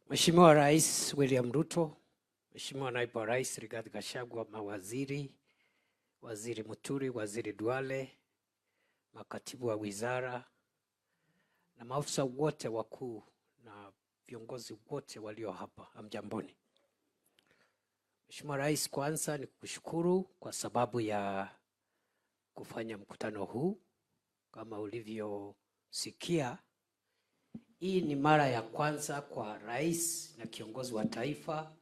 Mheshimiwa Rais William Ruto, Mheshimiwa Naibu wa Rais Rigathi Gachagua, mawaziri, Waziri Muturi, Waziri Duale, makatibu wa wizara na maafisa wote wakuu na viongozi wote walio hapa, hamjamboni. Mheshimiwa Rais, kwanza ni kukushukuru kwa sababu ya kufanya mkutano huu. Kama ulivyosikia, hii ni mara ya kwanza kwa rais na kiongozi wa taifa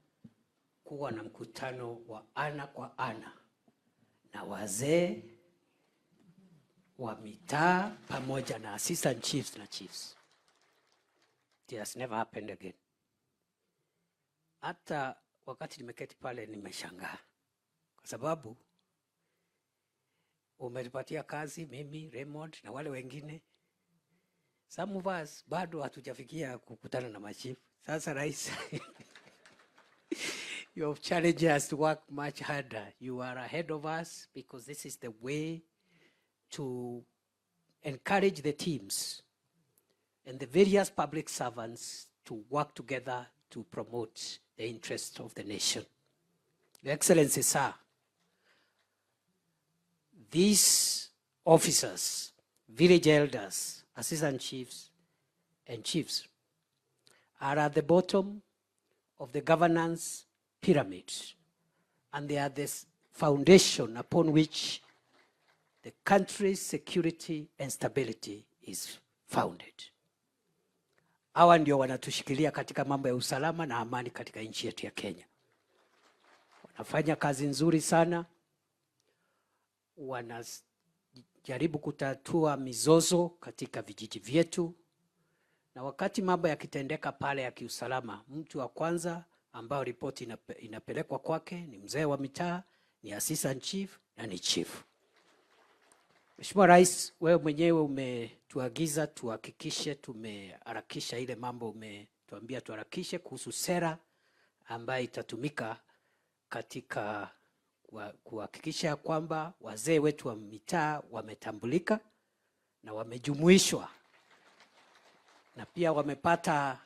kuwa na mkutano wa ana kwa ana na wazee wa mitaa pamoja na assistant chiefs na chiefs. It has never happened again. Hata wakati nimeketi pale nimeshangaa kwa sababu umetupatia kazi mimi, Raymond na wale wengine. Some of us bado hatujafikia kukutana na machifu. Sasa rais, you have challenged us to work much harder. You are ahead of us because this is the way to encourage the teams and the various public servants to work together to promote the interests of the nation. Your Excellency, sir, these officers, village elders, assistant chiefs, and chiefs are at the bottom of the governance pyramid, and they are the foundation upon which the country's security and stability is founded. Hawa ndio wanatushikilia katika mambo ya usalama na amani katika nchi yetu ya Kenya. Wanafanya kazi nzuri sana, wanajaribu kutatua mizozo katika vijiji vyetu, na wakati mambo yakitendeka pale ya kiusalama, mtu wa kwanza ambao ripoti inapelekwa kwake ni mzee wa mitaa, ni assistant chief na ni chief. Mheshimiwa Rais, wewe mwenyewe umetuagiza tuhakikishe tumeharakisha ile mambo umetuambia tuharakishe kuhusu sera ambayo itatumika katika kuhakikisha kwamba wazee wetu wa mitaa wametambulika na wamejumuishwa na pia wamepata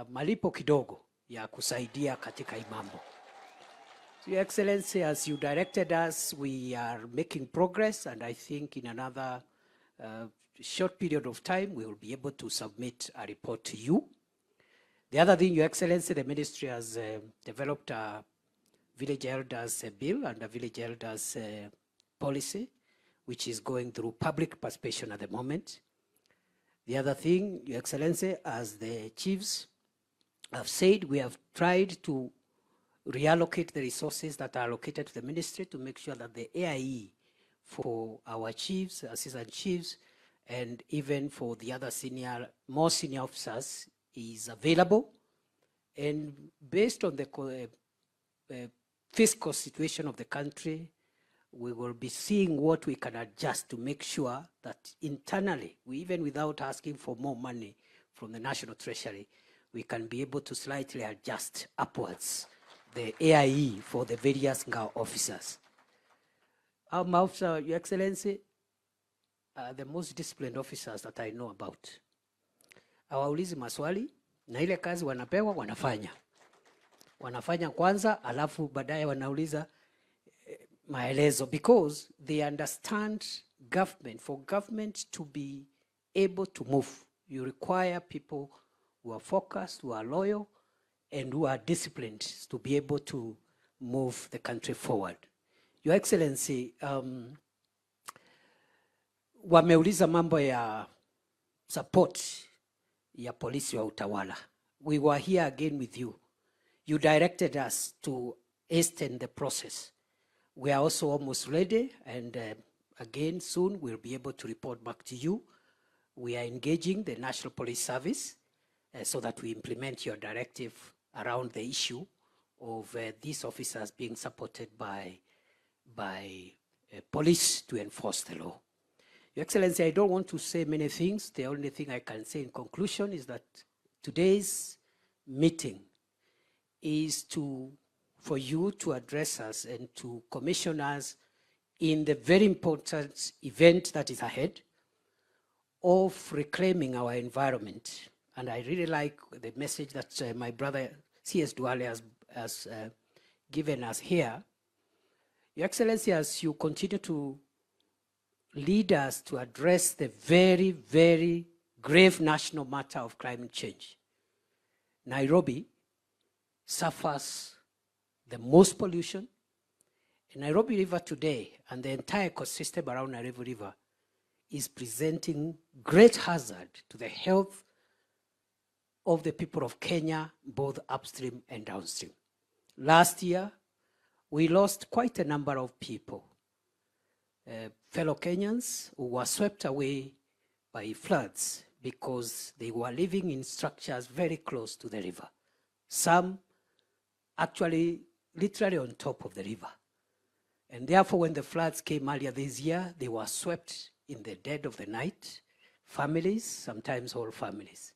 malipo kidogo ya kusaidia katika hii mambo. So, Your Excellency, as you directed us, we are making progress, and I think in another short period of time, we will be able to submit a report to you. The other thing, Your Excellency, the ministry has developed a village elders bill and a village elders policy, which is going through public participation at the moment. The other thing, Your Excellency, as the chiefs have said, we have tried to reallocate the resources that are allocated to the ministry to make sure that the AIE for our chiefs, assistant chiefs, and even for the other senior, more senior officers is available. And based on the fiscal situation of the country, we will be seeing what we can adjust to make sure that internally, we, even without asking for more money from the National Treasury, we can be able to slightly adjust upwards the AIE for the various NGAO officers. Our officer, Your Excellency, are the most disciplined officers that I know about. Hawaulizi maswali na ile kazi wanapewa wanafanya. Wanafanya kwanza, alafu baadaye wanauliza maelezo because they understand government. For government to be able to move, you require people who are focused, who are loyal, and who are disciplined to be able to move the country forward. Your Excellency, wameuliza mambo ya support ya polisi wa utawala. We were here again with you. You directed us to hasten the process. We are also almost ready, and again, soon we'll be able to report back to you. We are engaging the National Police Service so that we implement your directive around the issue of these officers being supported by police to enforce the law. Your Excellency, I don't want to say many things. The only thing I can say in conclusion is that today's meeting is for you to address us and to commission us in the very important event that is ahead of reclaiming our environment And I really like the message that my brother C.S. Duale has given us here. Your Excellency, as you continue to lead us to address the very, very grave national matter of climate change, Nairobi suffers the most pollution. And Nairobi River today and the entire ecosystem around Nairobi River is presenting great hazard to the health of the people of Kenya, both upstream and downstream. Last year, we lost quite a number of people, fellow Kenyans who were swept away by floods because they were living in structures very close to the river. Some actually literally on top of the river. And therefore, when the floods came earlier this year, they were swept in the dead of the night, families, sometimes whole families.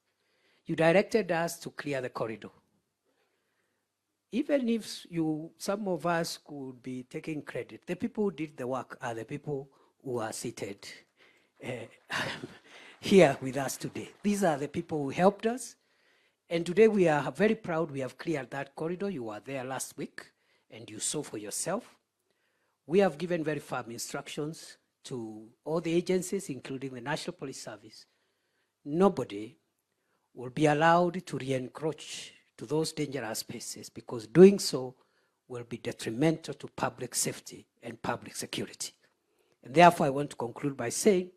You directed us to clear the corridor. Even if some of us could be taking credit, the people who did the work are the people who are seated here with us today. These are the people who helped us. And today we are very proud we have cleared that corridor. You were there last week and you saw for yourself. We have given very firm instructions to all the agencies, including the National Police Service. Nobody will be allowed to re-encroach to those dangerous spaces because doing so will be detrimental to public safety and public security. And therefore, I want to conclude by saying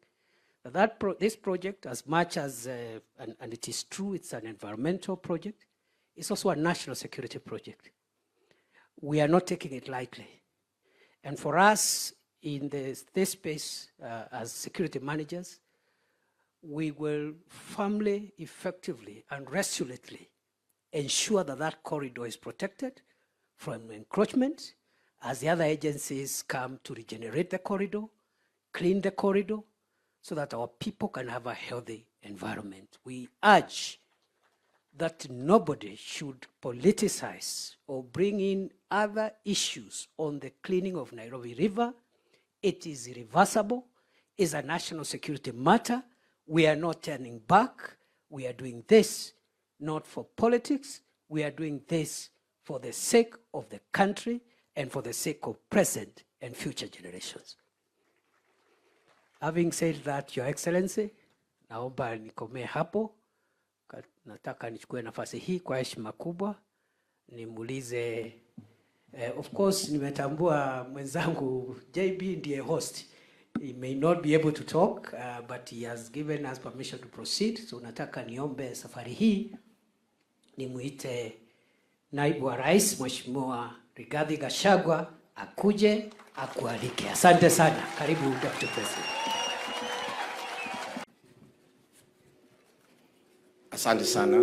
that this project, as much as, and it is true, it's an environmental project, it's also a national security project. We are not taking it lightly. And for us in this space as security managers, we will firmly, effectively, and resolutely ensure that that corridor is protected from encroachment as the other agencies come to regenerate the corridor, clean the corridor, so that our people can have a healthy environment. We urge that nobody should politicize or bring in other issues on the cleaning of Nairobi River. It is irreversible. It's a national security matter. We are not turning back. We are doing this not for politics. We are doing this for the sake of the country and for the sake of present and future generations. Having said that, Your Excellency, naomba nikomee hapo. Nataka nichukue nafasi hii kwa heshima kubwa nimuulize, of course nimetambua mwenzangu JB ndiye host. He may not be able to talk, but he has given us permission to proceed. So nataka niombe safari hii nimuite Naibu wa Rais Mheshimiwa Rigathi Gachagua akuje akualike. Asante sana. Karibu, Dr. President. Asante sana.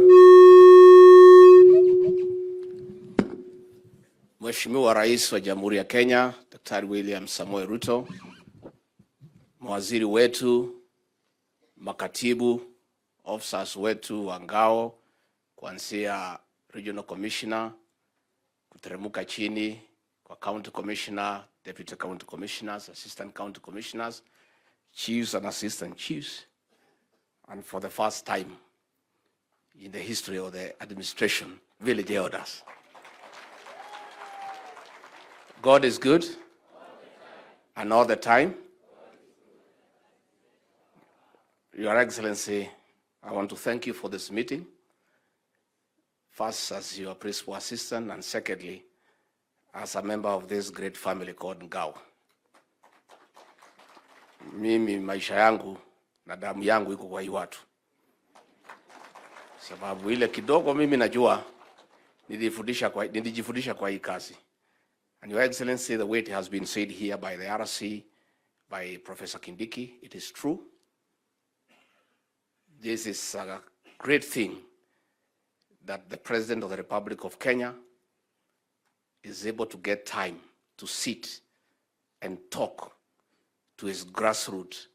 Mheshimiwa Rais wa Jamhuri ya Kenya, Daktari William Samoei Ruto, mawaziri wetu, makatibu, officers wetu wa ngao, kuanzia Regional Commissioner, kuteremka chini kwa County Commissioner, Deputy County Commissioners, Assistant County Commissioners, Chiefs and Assistant Chiefs, and for the first time in the history of the administration, village elders. God is good and all the time. Your Excellency, I want to thank you for this meeting. First, as your principal assistant, and secondly, as a member of this great family called Ngao. Mimi maisha yangu na damu yangu iko kwa hii watu, sababu ile kidogo mimi najua nilijifundisha kwa hii kazi. And Your Excellency, the way it has been said here by the RC, by Professor Kindiki, it is true. This is a great thing that the President of the Republic of Kenya is able to get time to sit and talk to his grassroots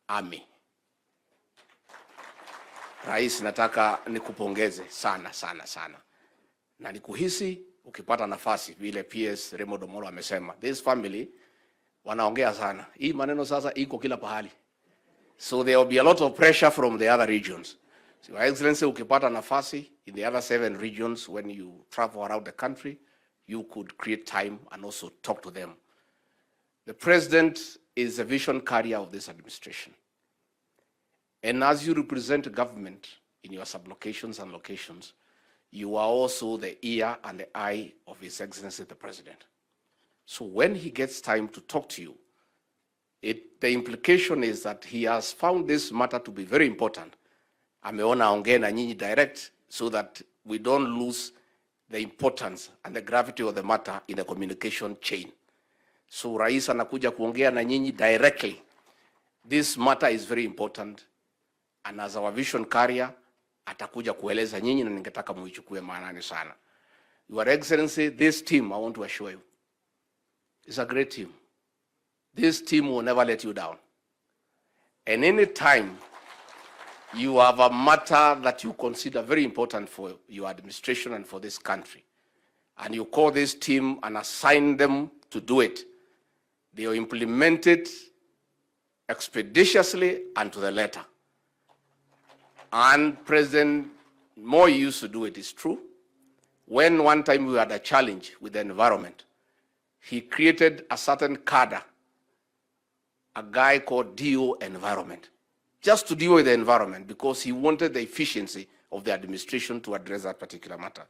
army. Rais, nataka nikupongeze sana sana sana na nikuhisi ukipata nafasi vile PS Raymond Omolo amesema, this family wanaongea sana hii maneno sasa iko kila pahali, so there will be a lot of pressure from the other regions. So Your Excellency, ukipata nafasi in the other seven regions when you travel around the country, you could create time and also talk to them. The President is a vision carrier of this administration. And as you represent government in your sublocations and locations, you are also the ear and the eye of His Excellency the President. So when he gets time to talk to you, the implication is that he has found this matter to be very important. Ameona aongee na nyinyi direct so that we don't lose the importance and the gravity of the matter in the communication chain. So rais anakuja kuongea na nyinyi directly. This matter is very important, and as our vision carrier atakuja kueleza nyinyi, na ningetaka muichukue maanani sana. Your Excellency, this team, I want to assure you, is a great team. This team will never let you down. And any time you have a matter that you consider very important for your administration and for this country, and you call this team and assign them to do it, they will implement it expeditiously and to the letter. And President Moi used to do it, it's true. When one time we had a challenge with the environment, he created a certain cadre, a guy called DO Environment, just to deal with the environment because he wanted the efficiency of the administration to address that particular matter.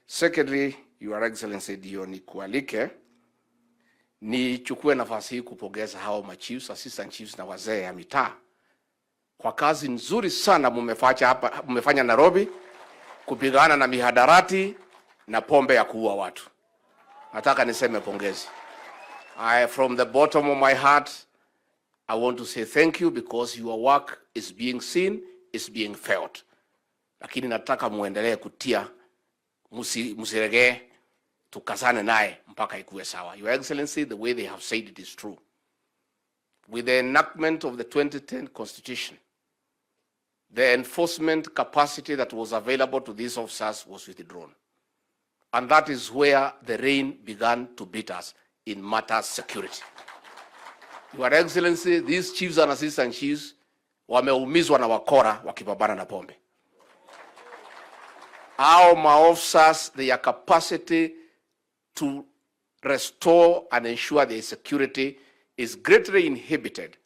Secondly, Your Excellency, ndio nikualike nichukue nafasi hii kupongeza hao machiefs, assistant chiefs na wazee ya mitaa kwa kazi nzuri sana mumefanya hapa, mumefanya Nairobi kupigana na mihadarati na pombe ya kuua watu. Nataka niseme pongezi. From the bottom of my heart, I want to say thank you because your work is being seen, is being felt. Lakini nataka muendelee kutia, musiregee, tukazane naye mpaka ikuwe sawa. Your Excellency, the way they have said it is true. With the enactment of the 2010 Constitution, the enforcement capacity that was available to these officers was withdrawn. And that is where the rain began to beat us in matters security. Your Excellency, these chiefs and assistant chiefs wameumizwa na wakora wakipambana na pombe. Our officers, their capacity to restore and ensure their security is greatly inhibited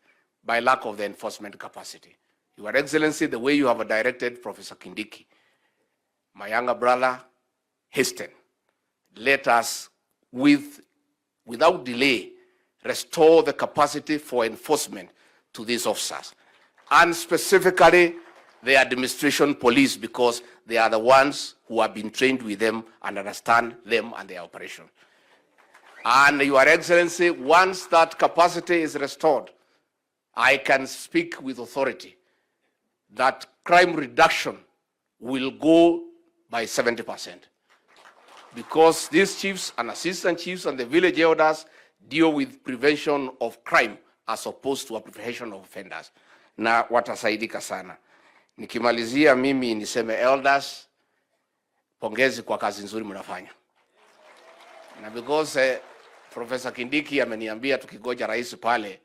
by lack of the enforcement capacity. Your Excellency, the way you have directed Professor Kindiki, my younger brother, hasten. Let us, without delay, restore the capacity for enforcement to these officers, and specifically the administration police, because they are the ones who have been trained with them and understand them and their operation. And Your Excellency, once that capacity is restored, I can speak with authority that crime reduction will go by 70%. Because these chiefs and assistant chiefs and the village elders deal with prevention of crime as opposed to apprehension of offenders, na watasaidika sana. Nikimalizia mimi niseme elders, pongezi kwa kazi nzuri mnafanya, na because Professor Kindiki ameniambia tukigoja rais pale,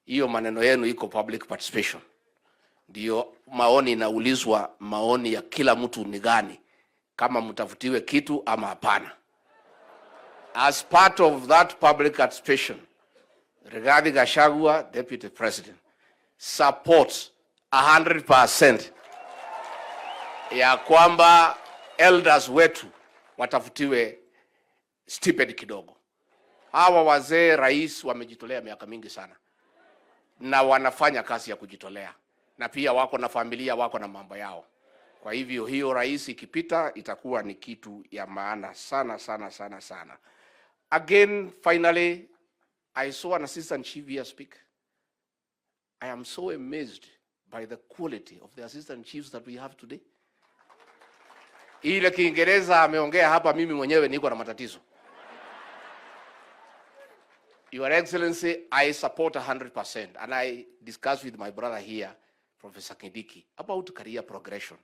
hiyo maneno yenu iko public participation, ndio maoni inaulizwa, maoni ya kila mtu ni gani, kama mtafutiwe kitu ama hapana. As part of that public participation, Rigathi Gachagua, Deputy President, supports 100% ya kwamba elders wetu watafutiwe stipend kidogo. Hawa wazee, rais, wamejitolea miaka mingi sana na wanafanya kazi ya kujitolea, na pia wako na familia, wako na mambo yao. Kwa hivyo hiyo, rais, ikipita itakuwa ni kitu ya maana sana sana sana sana. Again, finally, I saw an assistant chief here speak. I am so amazed by the quality of the assistant chiefs that we have today. Ile Kiingereza ameongea hapa, mimi mwenyewe niko na matatizo. Your Excellency, I support 100%, and I discussed with my brother here, Professor Kindiki, about career progression.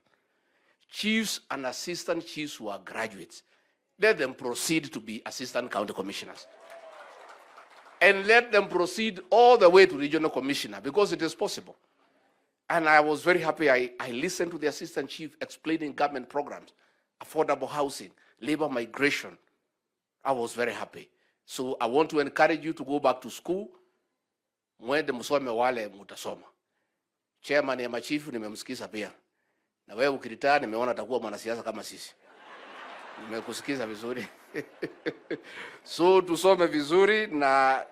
Chiefs and assistant chiefs who are graduates, let them proceed to be assistant county commissioners. And let them proceed all the way to regional commissioner, because it is possible. And I was very happy. I listened to the assistant chief explaining government programs, affordable housing, labor migration. I was very happy. So I want to encourage you to go back to school. Mwende msome wale mutasoma. Chairman ya machifu nimemsikiza pia. Na wewe ukiretire nimeona atakuwa mwanasiasa kama sisi. Nimekusikiza vizuri. So tusome vizuri na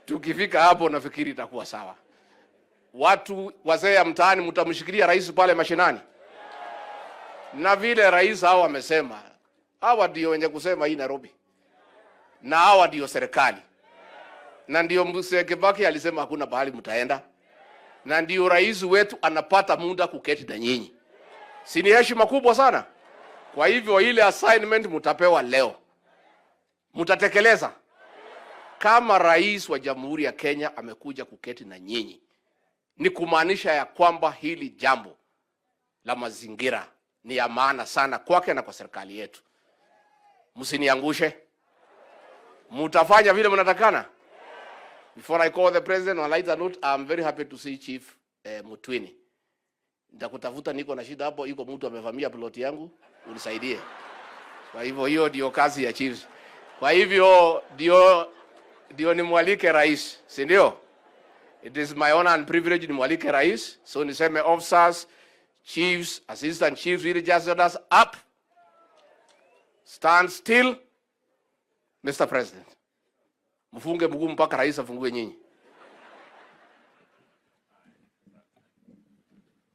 tukifika hapo nafikiri itakuwa sawa. Watu wazee ya mtaani mtamshikilia rais pale mashinani, na vile rais hao wamesema, hawa ndio wenye kusema hii Nairobi, na hawa ndio serikali, na ndio Mzee Kibaki alisema hakuna pahali mtaenda, na ndio rais wetu anapata muda kuketi na nyinyi. Si ni heshima kubwa sana? Kwa hivyo ile assignment mtapewa leo, mtatekeleza. Kama rais wa Jamhuri ya Kenya amekuja kuketi na nyinyi, ni kumaanisha ya kwamba hili jambo la mazingira ni ya maana sana kwake na kwa serikali yetu. Msiniangushe, mutafanya vile mnatakana. Before I call the president on a lighter note, I'm very happy to see Chief Mutwini. Nitakutafuta, niko na shida hapo, iko mtu amevamia plot yangu, unisaidie. Kwa hivyo hiyo ndio kazi ya chiefs. Kwa hivyo ndio nimwalike rais, si ndio? It is my honor and privilege nimwalike rais. So niseme officers, chiefs, assistant chiefs, village elders up. Stand still. Mr. President. Mfunge mguu mpaka rais afungue nyinyi.